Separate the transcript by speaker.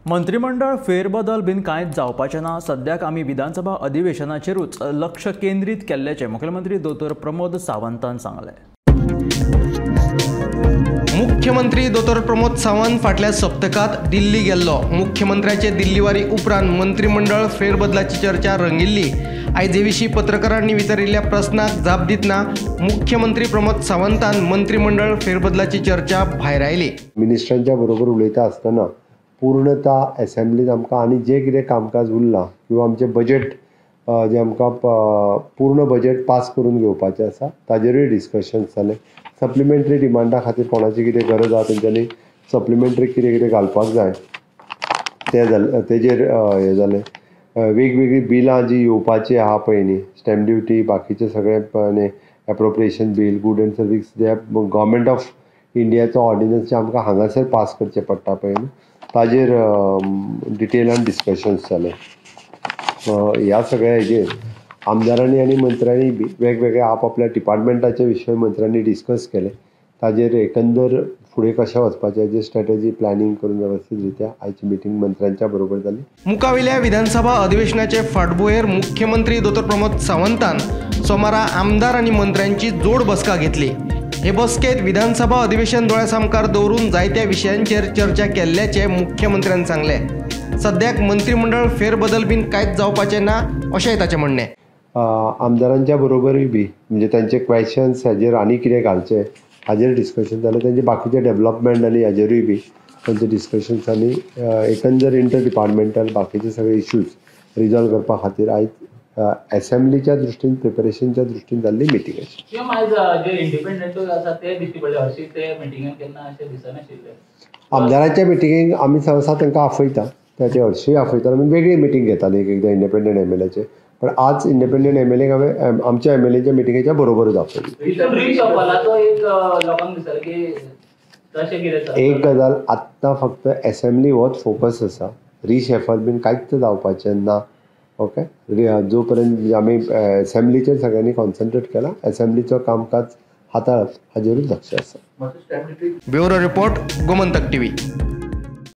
Speaker 1: मंत्रिमंडळ फेरबदल बीन कांयच जावपाचें ना. सद्याक आमी विधानसभा अधिवेशनाचेरूच लक्ष केंद्रीत केल्ल्याचें मुख्यमंत्री दोतोर प्रमोद सावंतान सांगलें.
Speaker 2: मुख्यमंत्री दोतोर प्रमोद सावंत फाटल्या सप्तकांत दिल्ली गेल्लो. मुख्यमंत्र्याचे दिल्लीवारी उपरांत मंत्रिमंडळ फेरबदलाची चर्चा रंगिल्ली. आयज हे विशीं पत्रकारांनी विचारिल्ल्या प्रस्नाक जाप दितना मुख्यमंत्री प्रमोद सावंतान मंत्रिमंडळ फेरबदलाची चर्चा भायर आयली.
Speaker 3: मिनिस्टरांच्या बरोबर उलयता आसतना पूर्णता एसेंब्लीत आमकां आनी जें कितें कामकाज उरलां किंवा आमचें बजेट जें आमकां पूर्ण बजेट पास करून घेवपाचें आसा ताजेरूय डिस्कशन्स जालें. सप्लिमेंटरी डिमांडा खातीर कोणाची कितें गरज आसा तेंच्यांनी सप्लिमेंटरी कितें कितें घालपाक जाय तें जालें, तेजेर हें जालें. वेगवेगळीं बिलां जीं येवपाचीं आहा पळय न्ही, स्टॅम्प ड्युटी बाकीचें सगळें आनी appropriation bill, good and service J government of इंडियाचो ऑर्डिनन्स जे आमकां हांगासर पास करचें पडटा पळय न्ही ताजेर डिटेलान डिस्कशन्स जालें. ह्या सगळ्या हेजेर आमदारांनी आनी मंत्र्यांनी बी वेगवेगळ्या आपआपल्या डिपार्टमेंटाचे विशय मंत्र्यांनी डिस्कस केले. ताजेर एकंदर फुडें कशें वचपाचें हेजेर स्ट्रेटजी प्लॅनिंग करून वेवस्थीत रित्या आयची मिटींग मंत्र्यांच्या बरोबर जाली.
Speaker 2: मुखावेल्या विधानसभा अधिवेशनाचे फाटभुंयेर मुख्यमंत्री दोतोर प्रमोद सावंतान सोमारा आमदार आनी मंत्र्यांची जोड बसका घेतली. हे बसकेत विधानसभा अधिवेशन दोळ्या सामकार दवरून जायत्या विशयांचेर चर्चा केल्ल्याचें मुख्यमंत्र्यान सांगलें. सद्याक मंत्रिमंडळ फेरबदल बीन कांयच जावपाचें ना अशेंय ताचें म्हणणें.
Speaker 3: आमदारांच्या बरोबरूय बी म्हणजे तांचे क्वेशन्स हाजेर आनी कितें घालचें हाजेर डिस्कशन जालें. तांचे बाकीचे डेवलपमेंट आनी हाजेरूय बी तांचे डिस्कशन्स आनी एकंदर इंटर डिपार्टमेंटल बाकीचे सगळे इश्यूज रिजॉल्व करपा खातीर आयज एसेंब्लीच्या दृश्टीन प्रिपरेशनच्या दृश्टीन जाल्ली मिटींग आशिल्ली. आमदारांच्या मिटिंगेक आमी सहसा तांकां आफयता, ते हरशीं आफयता. आमी वेगळी मिटींग घेताली एक एकदां इंडिपेंडंट एम एल एचे, पण आज इंडिपेंडंट एम एल एक हांवें आमच्या एम एल एच्या मिटिंगेच्या बरोबरच आपयली. एक गजाल आत्तां फक्त एसेंब्ली होच फोकस आसा, रिशफल बीन कांयच जावपाचें ना. ओके, जो पर्यंत आमी एसेंब्लीचेर सगळ्यांनी कॉन्सन्ट्रेट केला, एसेंब्लीचो कामकाज हाताळप हाजेरूच लक्ष आसा.
Speaker 2: Bureau report, Gomantak TV.